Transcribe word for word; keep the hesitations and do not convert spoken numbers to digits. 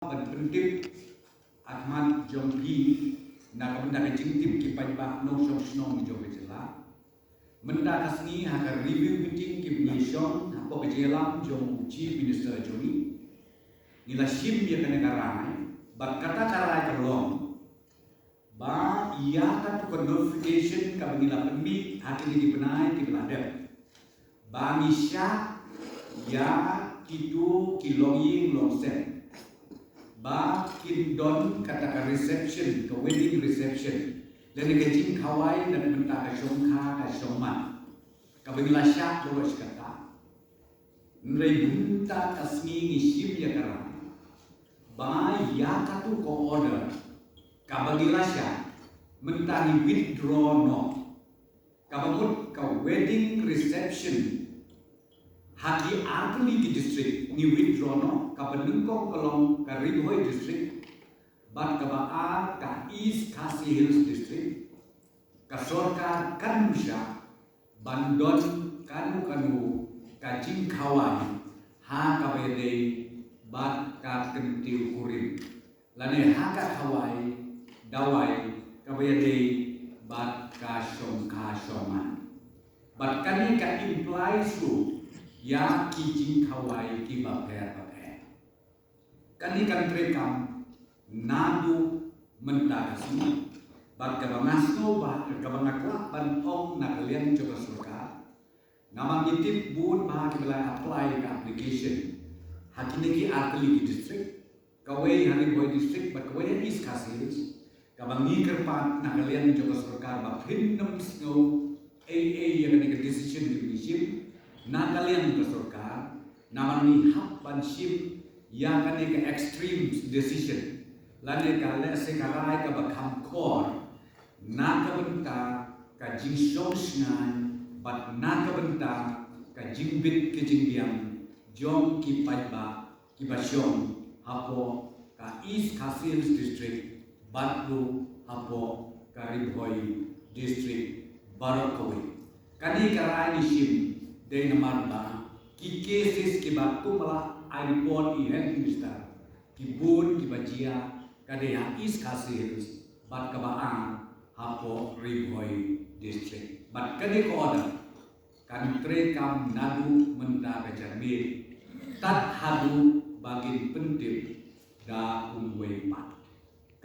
ban pyntip ha khmat jong phi na ka bynta ka jingtip ki paidbah nongshong shnong jong ka jylla. Mynta ka sngi ha ka review meeting ki ngi shong hapoh ka jingïalam jong u Chief Minister jong ngi, ngi la shim ïa kane ka rai, bad kata ka rai ka long ba ïa katu ka notification kaba ngi la pynmih ha kine ki bnai kiba la dep, ba ngi shah ïa kitu ki longïing longsem ba kin don kata ka reception, ka wedding reception, lane ka jingkhawai na ka bynta ka shongkha ka shongman, kaba ngi la shah baroh shi katta. Hynrei mynta ka sngi ngi shim ïa ka rai ba ïa katu ka order kaba ngi la shah, mynta ngi withdraw noh. Kaba mut ka wedding reception ha ki artylli ki district ngi withdraw noh. Kaba nyngkong ka long ka Ri Bhoi District, bad kaba ar ka East Khasi Hills District. Ka sorkar kan ym shah ban don kano kano ka jingkhawai ha kaba ïadei bad ka kyntiew kurim, lane ha ka khawai dawai kaba ïadei bad ka shongkha shongman. Bad kane ka implies ruh ïa ki jingkhawai kiba pher bapher. Kane kan treikam naduh mynta ka sngi. Bad kaba nga sngew ba, kaba nga kwah ban ong na ka liang jong ka sorkar, namar ngi tip bun ba kiba la apply ka application ha kine ki artylli ki district, kawei ha Ri Bhoi District bad kawei ha East Khasi Hills. Kaba ngi kyrpad na ka liang jong ka sorkar ba phin nym sngew ei ei ïa kane ka decision kaba ngi shim na ka liang ka sorkar, namar ngi hap ban shim ïa kane ka extreme decision, lane ka lehse ka rai kaba kham khor na ka bynta ka jingshong shngaiñ bad na ka bynta ka jingbit ka jingbiang jong ki paidbah kiba shong hapoh ka East Khasi Hills District bad ruh hapoh ka Ri Bhoi District baroh kawei. Kane ka rai ngi shim dei namar ba ki cases kiba kumba la ai report i Health Minister, ki bun kiba jia ka dei ha East Khasi Hills bad kaba ar hapoh Ri Bhoi District. Bad kane ka order kan treikam naduh mynta ka janmiet tad haduh ba kin pyntip da kumwei pat.